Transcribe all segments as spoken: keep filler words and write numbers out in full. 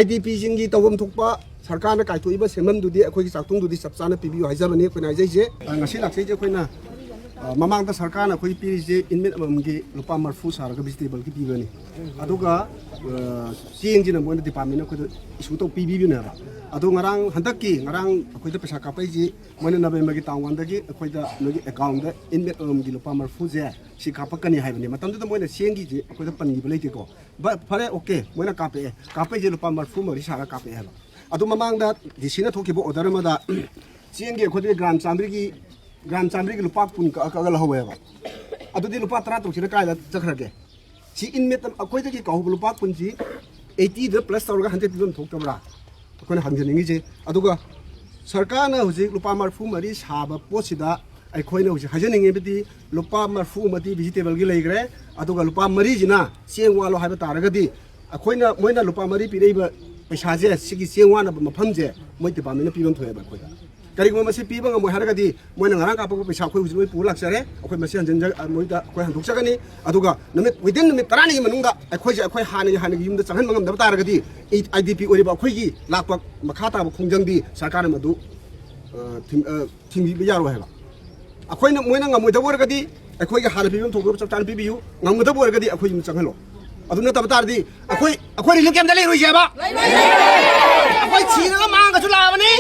I D ꯄꯤꯁꯤꯡꯒꯤ ꯇꯧꯐꯝ ꯊꯣꯛꯄ ꯁꯔꯀꯥꯔꯅ ꯀꯥꯏꯊꯣꯛꯏꯕ ꯁꯦꯟꯐꯝꯗꯨꯗꯤ ꯑꯩꯈꯣꯏꯒꯤ ꯆꯥꯛꯊꯨꯡꯗꯨꯗꯤ ꯆꯞ ꯆꯥꯅ ꯄꯤꯕꯤꯌꯨ ꯍꯥꯏꯖꯕꯅꯤ ꯑꯩꯈꯣꯏꯅ ꯍꯥꯏꯖꯩꯁꯦ꯫ ꯑ, ꯉꯁꯤ ꯂꯥꯛꯆꯩꯁꯦ ꯑꯩꯈꯣꯏꯅ, ꯑ, ꯃꯃꯥꯡꯗ ꯁꯔꯀꯥꯔꯅ ꯑꯩꯈꯣꯏ ꯄꯤꯔꯤꯁꯦ ꯏꯟꯃꯦꯠ ꯑꯃꯃꯝꯒꯤ ꯂꯨꯄꯥ ꯃꯔꯤꯐꯨ ꯁꯥꯔꯒ ꯚꯤꯖꯤꯇꯦꯕꯜꯒꯤ ꯄꯤꯕꯅꯤ꯫ ꯑꯗꯨꯒ, ꯑ, ꯆꯦꯡꯁꯤꯅ ꯃꯣꯏꯅ ꯗꯤꯄꯥꯔꯠꯃꯦꯟꯅ ꯑꯩꯈꯣꯏꯗ ꯏꯁꯨ ꯇꯧ ꯄꯤꯕꯤꯕꯅꯦꯕ꯫ ꯑꯗꯣ ꯉꯔꯥꯡ, ꯍꯟꯗꯛꯀꯤ ꯉꯔꯥꯡ ꯑꯩꯈꯣꯏꯗ ꯄꯩꯁꯥ ꯀꯥꯞꯄꯛꯏꯁꯤ ꯃꯣꯏꯅ ꯅꯕꯦꯝꯕꯔꯒꯤ ꯇꯥꯡ ꯋꯥꯟꯗꯒꯤ ꯑꯩꯈꯣꯏꯗ ꯅꯣꯏꯒꯤ ꯑꯦꯀꯥꯎꯟꯗ ꯏꯟꯃꯦꯠ ꯑꯃꯃꯝꯒꯤ ꯂꯨꯄꯥ ꯃꯔꯤꯐꯨꯁꯦ ꯁꯤ ꯀꯥꯞꯄꯛꯀꯅꯤ ꯍꯥꯏꯕꯅꯤ꯫ ꯃꯇꯝꯗꯨꯗ ꯃꯣꯏꯅ ꯆꯦꯡꯒꯤꯁꯤ ꯑꯩꯈꯣꯏꯗ ꯄꯟꯈꯤꯕ ꯂꯩꯇꯦꯀꯣ꯫ ꯕ-, ꯐꯔꯦ, ꯑꯣꯀꯦ, ꯃꯣꯏꯅ ꯀꯥꯞꯄꯛꯑꯦ, ꯀꯥꯞꯄꯛꯏꯁꯦ ꯂꯨꯄꯥ ꯃꯔꯤꯐꯨ ꯃꯔꯤ ꯁꯥꯔꯒ ꯀꯥꯞꯄꯛꯑꯦ ꯍꯥꯏꯕ꯫ ꯑꯗꯨ ꯃꯃꯥꯡꯗ ꯗꯤ ꯁꯤꯅ ꯊꯣꯛꯈꯤꯕ ꯑꯣꯔꯗꯔ ꯑꯃꯗ ꯆꯦꯡꯒꯤ ꯑꯩꯈꯣꯏꯗꯤ ꯒ꯭ꯔꯥꯝ ꯆꯥꯝꯃꯔꯤꯒꯤ, ꯒ꯭ꯔꯥꯝ ꯆꯥꯝꯃꯔꯤꯒꯤ ꯂꯨꯄꯥ ꯀꯨꯟ ꯀꯛꯑ ꯀꯛꯑ ꯂꯧꯍꯧꯋꯦꯕ꯫ ꯑꯗꯨꯗꯤ ꯂꯨꯄꯥ ꯇꯔꯥ ꯇꯔꯨꯛꯁꯤꯅ ꯀꯥꯏꯗ ꯆꯠꯈ꯭ꯔꯒꯦ? ꯁꯤ ꯏꯟꯃꯦꯠ ꯑꯩꯈꯣꯏꯗꯒꯤ ꯀꯧꯍꯧꯕ ꯂꯨꯄꯥ ꯀꯨꯟꯁꯤ ꯑꯩꯠꯇꯤꯗ ꯄ꯭ꯂꯁ ꯇꯧꯔꯒ ꯍꯟꯗ꯭ꯔꯦꯠ ꯄꯤꯕꯝ ꯊꯣꯛꯇꯕ꯭ꯔꯥ? ꯑꯩꯈꯣꯏꯅ ꯍꯪꯖꯅꯤꯡꯉꯤꯁꯦ꯫ ꯑꯗꯨꯒ ꯁꯔꯀꯥꯔꯅ ꯍꯧꯖꯤꯛ ꯂꯨꯄꯥ ꯃꯔꯤꯐꯨ ꯃꯔꯤ ꯁꯥꯕ ꯄꯣꯠꯁꯤꯗ ꯑꯩꯈꯣꯏꯅ ꯍꯧꯖꯤꯛ ꯍꯥꯏꯖꯅꯤꯡꯉꯤꯕꯗꯤ ꯂꯨꯄꯥ ꯃꯔꯤꯐꯨ ꯑꯃꯗꯤ ꯚꯤꯖꯤꯇꯦꯕꯜꯒꯤ ꯂꯩꯈ꯭ꯔꯦ, ꯑꯗꯨꯒ ꯂꯨꯄꯥ ꯃꯔꯤꯁꯤꯅ ꯆꯦꯡ ꯋꯥꯠꯂꯣ ꯍꯥꯏꯕ ꯇꯥꯔꯒꯗꯤ ꯑꯩꯈꯣꯏꯅ, ꯃꯣꯏꯅ ꯂꯨꯄꯥ ꯃꯔꯤ ꯄꯤꯔꯛꯏꯕ ꯄꯩꯁꯥꯁꯦ, ꯁꯤꯒꯤ ꯆꯦꯡ ꯋꯥꯠꯅꯕ ꯃꯐꯝꯁꯦ ꯃꯣꯏ ꯗꯤꯄꯥꯔꯠꯃꯦꯟꯅ ꯄꯤꯐꯝ ꯊꯣꯛꯑꯦꯕ ꯑꯩꯈꯣꯏꯗ꯫ ꯀꯔꯤꯒꯨꯝꯕ ꯃꯁꯤ ꯄꯤꯕ ꯉꯝꯃꯣꯏ ꯍꯥꯏꯔꯒꯗꯤ ꯃꯣꯏꯅ ꯉꯔꯥꯡ ꯀꯥꯞꯄꯛꯄ ꯄꯩꯁꯥ ꯑꯩꯈꯣꯏ ꯍꯧꯖꯤꯛ ꯂꯣꯏ ꯄꯨꯔ ꯂꯥꯛꯆꯔꯦ꯫ ꯑꯩꯈꯣꯏ ꯃꯁꯤ ꯍꯟꯖꯤꯟꯖ-, ꯑ, ꯃꯣꯏꯗ ꯑꯩꯈꯣꯏ ꯍꯟꯗꯣꯛꯆꯒꯅꯤ꯫ ꯑꯗꯨꯒ ꯅꯨꯃꯤꯠ, within ꯅꯨꯃꯤꯠ ꯇꯔꯥꯅꯤꯒꯤ ꯃꯅꯨꯡꯗ ꯑꯩꯈꯣꯏꯁꯦ ꯑꯩꯈꯣꯏ ꯍꯥꯟꯅꯒꯤ, ꯍꯥꯟꯅꯒꯤ ꯌꯨꯝꯗ ꯆꯪꯍꯟꯕ ꯉꯝꯗꯕ ꯇꯥꯔꯒꯗꯤ ꯑꯩ, ꯑꯥꯏ ꯗꯤ ꯄꯤ ꯑꯣꯏꯔꯤꯕ ꯑꯩꯈꯣꯏꯒꯤ ꯂꯥꯛꯄ ꯃꯈꯥ ꯇꯥꯕ ꯈꯣꯡꯖꯪꯗꯤ ꯁꯔꯀꯥꯔꯅ ꯃꯗꯨ, ꯑ, ꯊꯤꯡ-, ꯑ, ꯊꯤꯡꯕꯤꯕ ꯌꯥꯔꯣꯏ ꯍꯥꯏꯕ꯫ ꯑꯩꯈꯣꯏꯅ, ꯃꯣꯏꯅ ꯉꯝꯃꯣꯏꯗꯕ ꯑꯣꯏꯔꯒꯗꯤ ꯑꯩꯈꯣꯏꯒꯤ ꯍꯥꯟꯅ ꯄꯤꯐꯝ ꯊꯣꯛꯄ ꯆꯞ ꯆꯥꯅ ꯄꯤꯕꯤꯌꯨ, ꯉꯝꯒꯗꯕ ꯑꯣꯏꯔꯒꯗꯤ ꯑꯩꯈꯣꯏ ꯌꯨꯝꯗ ꯆꯪꯍꯜꯂꯣ꯫ ꯑꯗꯨ ꯅꯠꯇꯕ ꯇꯥꯔꯗꯤ ꯑꯩꯈꯣꯏ, ꯑꯩꯈꯣꯏ ꯔꯤꯂꯤꯐ ꯀꯦꯝꯞꯇ ꯂꯩꯔꯣꯏꯁꯦꯕ꯫ ꯑꯩꯈꯣꯏ ꯁꯤꯔꯒ ꯃꯥꯡꯉꯒꯁꯨ ꯂꯥꯛꯑꯕꯅꯤ꯫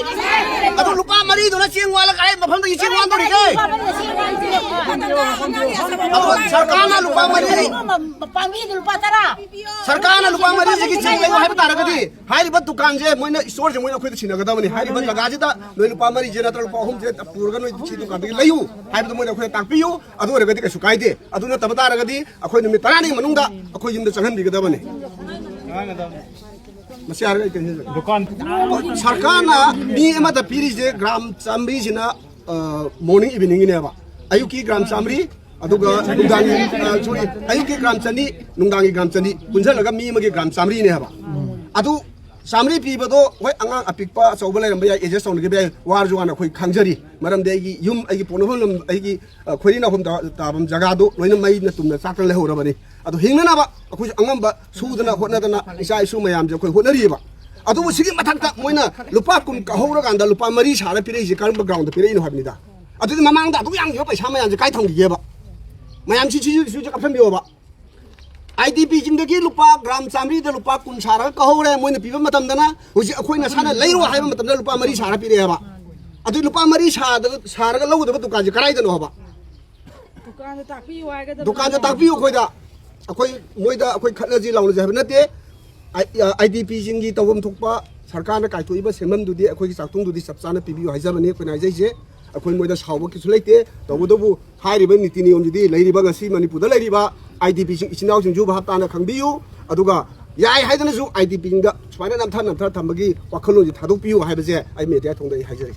ꯑꯗꯨ ꯂꯨꯄꯥ ꯃꯔꯤꯗꯨꯅ ꯆꯦꯡ ꯋꯥꯜꯂ ꯀꯥꯏ ꯃꯐꯝꯗꯒꯤ ꯆꯦꯡ ꯋꯥꯟꯗꯧꯔꯤꯒꯦ? ꯑꯗꯣ ꯁꯔꯀꯥꯔꯅ ꯂꯨꯄꯥ ꯃꯔꯤ, ꯄꯥꯝꯕꯤꯗꯨ ꯂꯨꯄꯥ ꯇꯔꯥ꯫ ꯁꯔꯀꯥꯔꯅ ꯂꯨꯄꯥ ꯃꯔꯤꯁꯤꯒꯤ ꯆꯦꯡ ꯂꯩꯌꯣ ꯍꯥꯏꯕ ꯇꯥꯔꯒꯗꯤ ꯍꯥꯏꯔꯤꯕ ꯗꯨꯀꯥꯟꯁꯦ ꯃꯣꯏꯅ, ꯏꯁꯇꯣꯔꯁꯦ ꯃꯣꯏꯅ ꯑꯩꯈꯣꯏꯗ ꯁꯤꯟꯅꯒꯗꯕꯅꯤ꯫ ꯍꯥꯏꯔꯤꯕ ꯖꯒꯥꯁꯤꯗ ꯅꯣꯏ ꯂꯨꯄꯥ ꯃꯔꯤꯁꯦ ꯅꯠꯇ꯭ꯔꯒ ꯂꯨꯄꯥ ꯑꯍꯨꯝꯁꯦ ꯄꯨꯔꯒ ꯅꯣꯏ ꯁꯤ ꯗꯨꯀꯥꯟꯗꯒꯤ ꯂꯩꯌꯨ ꯍꯥꯏꯕꯗꯣ ꯃꯣꯏꯅ ꯑꯩꯈꯣꯏꯗ ꯇꯥꯛꯄꯤꯌꯨ꯫ ꯑꯗꯨ ꯑꯣꯏꯔꯒꯗꯤ ꯀꯩꯁꯨ ꯀꯥꯏꯗꯦ꯫ ꯑꯗꯨ ꯅꯠꯇꯕ ꯇꯥꯔꯒꯗꯤ ꯑꯩꯈꯣꯏ ꯅꯨꯃꯤꯠ ꯇꯔꯥꯅꯤꯒꯤ ꯃꯅꯨꯡꯗ ꯑꯩꯈꯣꯏ ꯌꯨꯝꯗ ꯆꯪꯍꯟꯕꯤꯒꯗꯕꯅꯤ꯫ ꯃꯁꯤ ꯍꯥꯏꯔꯒ ꯑꯩ ꯀꯩꯅꯣ ꯍꯥꯏꯖꯒꯦ꯫ ꯗꯨꯀꯥꯟ ꯁꯔꯀꯥꯔꯅ ꯃꯤ ꯑꯃꯗ ꯄꯤꯔꯤꯁꯦ ꯒ꯭ꯔꯥꯝ ꯆꯥꯝꯃꯔꯤꯁꯤꯅ, ꯑ, ꯃꯣꯔꯅꯤꯡ ꯏꯚꯤꯅꯤꯡꯒꯤꯅꯦꯕ꯫ ꯑꯌꯨꯛꯀꯤ ꯒ꯭ꯔꯥꯝ ꯆꯥꯝꯃꯔꯤ, ꯑꯗꯨꯒ ꯅꯨꯡꯗꯥꯡꯒꯤ, ꯑ, ꯁꯣꯔꯤ, ꯑꯌꯨꯛꯀꯤ ꯒ꯭ꯔꯥꯝ ꯆꯅꯤ, ꯅꯨꯡꯗꯥꯡꯒꯤ ꯒ꯭ꯔꯥꯝ ꯆꯅꯤ, ꯄꯨꯟꯁꯤꯜꯂꯒ ꯃꯤ ꯑꯃꯒꯤ ꯒ꯭ꯔꯥꯝ ꯆꯥꯝꯃꯔꯤꯅꯦ ꯍꯥꯏꯕ꯫ ꯑꯗꯨ ꯆꯥꯝꯃꯔꯤ ꯄꯤꯕꯗꯣ, ꯍꯣꯏ, ꯑꯉꯥꯡ ꯑꯄꯤꯛꯄ ꯑꯆꯧꯕ ꯂꯩꯔꯝꯕ ꯌꯥꯏ, ꯑꯦꯗꯖꯁ ꯇꯧꯅꯈꯤꯕ ꯌꯥꯏ, ꯋꯥꯔꯁꯨ ꯋꯥꯅ ꯑꯩꯈꯣꯏ ꯈꯪꯖꯔꯤ꯫ ꯃꯔꯝꯗꯤ ꯑꯩꯒꯤ ꯌꯨꯝ, ꯑꯩꯒꯤ ꯄꯣꯛꯅꯐꯝ ꯂꯝ, ꯑꯩꯒꯤ, ꯑ, ꯈꯣꯏꯔꯤ ꯅꯥꯎꯐꯝ ꯇꯥ-, ꯇꯥꯐꯝ ꯖꯒꯥꯗꯣ ꯂꯣꯏꯅ ꯃꯩꯅ ꯇꯨꯝꯅ ꯆꯥꯛꯇꯅ ꯂꯩꯍꯧꯔꯕꯅꯤ꯫ ꯑꯗꯣ ꯍꯤꯡꯅꯅꯕ ꯑꯩꯈꯣꯏꯁꯨ ꯑꯉꯝꯕ ꯁꯨꯗꯅ ꯍꯣꯠꯅꯗꯅ ꯏꯆꯥ ꯏꯁꯨ ꯃꯌꯥꯝꯁꯦ ꯑꯩꯈꯣꯏ ꯍꯣꯠꯅꯔꯤꯕ꯫ ꯑꯗꯨꯕꯨ ꯁꯤꯒꯤ ꯃꯊꯛꯇ ꯃꯣꯏꯅ ꯂꯨꯄꯥ ꯀꯨꯟ ꯀꯛꯍꯧꯔꯀꯥꯟꯗ ꯂꯨꯄꯥ ꯃꯔꯤ ꯁꯥꯔ ꯄꯤꯔꯛꯏꯁꯦ ꯀꯔꯝꯕ ꯒ꯭ꯔꯥꯎꯟꯗ ꯄꯤꯔꯛꯏꯅꯣ ꯍꯥꯏꯕꯅꯤꯗ꯫ ꯑꯗꯨꯗꯤ ꯃꯃꯥꯡꯗ ꯑꯗꯨꯛ ꯌꯥꯝꯈꯤꯕ ꯄꯩꯁꯥ ꯃꯌꯥꯝꯁꯦ ꯀꯥꯏ ꯊꯝꯈꯤꯒꯦꯕ? ꯃꯌꯥꯝꯁꯤ ꯁꯤꯁꯨ ꯁꯤꯁꯨ ꯀꯥꯞꯁꯟꯕꯤꯌꯣꯕ꯫ ꯑꯥꯏ ꯗꯤ ꯄꯤꯁꯤꯡꯗꯒꯤ ꯂꯨꯄꯥ ꯒ꯭ꯔꯥꯝ ꯆꯥꯃꯔꯤꯗ ꯂꯨꯄꯥ ꯀꯨꯟ ꯁꯥꯔꯒ ꯀꯛꯍꯧꯔꯦ ꯃꯣꯏꯅ ꯄꯤꯕ ꯃꯇꯝꯗꯅ꯫ ꯍꯧꯖꯤꯛ ꯑꯩꯈꯣꯏ ꯅꯁꯥꯅ ꯂꯩꯔꯣ ꯍꯥꯏꯕ ꯃꯇꯝꯗ ꯂꯨꯄꯥ ꯃꯔꯤ ꯁꯥꯔ ꯄꯤꯔꯛꯑꯦꯕ꯫ ꯑꯗꯨ ꯂꯨꯄꯥ ꯃꯔꯤ ꯁꯥꯗ- ꯁꯥꯔꯒ ꯂꯧꯒꯗꯕ ꯗꯨꯀꯥꯟꯁꯦ ꯀꯗꯥꯏꯗꯅꯣ ꯍꯥꯏꯕ? ꯗꯨꯀꯥꯟꯗ ꯇꯥꯛꯄꯤꯌꯨ ꯍꯥꯏꯒꯗꯕ ꯗꯨꯀꯥꯟꯗ ꯇꯥꯛꯄꯤꯌꯨ ꯑꯩꯈꯣꯏꯗ꯫ ꯑꯩꯈꯣꯏ ꯃꯣꯏꯗ ꯑꯩꯈꯣꯏ ꯈꯠꯅꯁꯤ ꯂꯥꯎꯅꯁꯤ ꯍꯥꯏꯕ ꯅꯠꯇꯦ꯫ ꯑꯥꯏ ꯗꯤ ꯄꯤꯁꯤꯡꯒꯤ ꯇꯧꯐꯝ ꯊꯣꯛꯄ ꯁꯔꯀꯥꯔꯅ ꯀꯥꯏꯊꯣꯛꯏꯕ ꯁꯦꯟꯐꯝꯗꯨꯗꯤ ꯑꯩꯈꯣꯏꯒꯤ ꯆꯥꯛꯊꯨꯡꯗꯨꯗꯤ ꯆꯞ ꯆꯥꯅ ꯄꯤꯕꯤꯌꯨ ꯍꯥꯏꯖꯕꯅꯤ ꯑꯩꯈꯣꯏꯅ ꯍꯥꯏꯖꯩꯁꯦ꯫ ꯑꯩꯈꯣꯏ ꯃꯣꯏꯗ ꯁꯥꯎꯕ ꯀꯩꯁꯨ ꯂꯩꯇꯦ꯫ ꯇꯧꯕꯇꯕꯨ ꯍꯥꯏꯔꯤꯕ ꯅꯤꯇꯤ ꯅꯤꯌꯣꯝꯁꯤꯗꯤ ꯂꯩꯔꯤꯕ ꯉꯁꯤ ꯃꯅꯤꯄꯨꯔꯗ ꯂꯩꯔꯤꯕ ꯑꯥꯏ ꯗꯤ ꯄꯤꯁꯤꯡ ꯏꯆꯤꯟ ꯏꯅꯥꯎꯁꯤꯡꯁꯨ ꯚꯥꯞ ꯇꯥꯅ ꯈꯪꯕꯤꯌꯨ꯫ ꯑꯗꯨꯒ ꯌꯥꯏ ꯍꯥꯏꯗꯅꯁꯨ ꯑꯥꯏ ꯗꯤ ꯄꯤꯁꯤꯡꯗ ꯁꯨꯃꯥꯏꯅ ꯅꯝꯊ ꯅꯝꯊ ꯊꯝꯕꯒꯤ ꯋꯥꯈꯜꯂꯣꯟꯁꯤ ꯊꯥꯗꯣꯛꯄꯤꯌꯨ ꯍꯥꯏꯕꯁꯦ ꯑꯩ ꯃꯦꯗꯤꯌꯥ ꯊꯣꯡꯗ ꯑꯩ ꯍꯥꯏꯖꯔꯤ꯫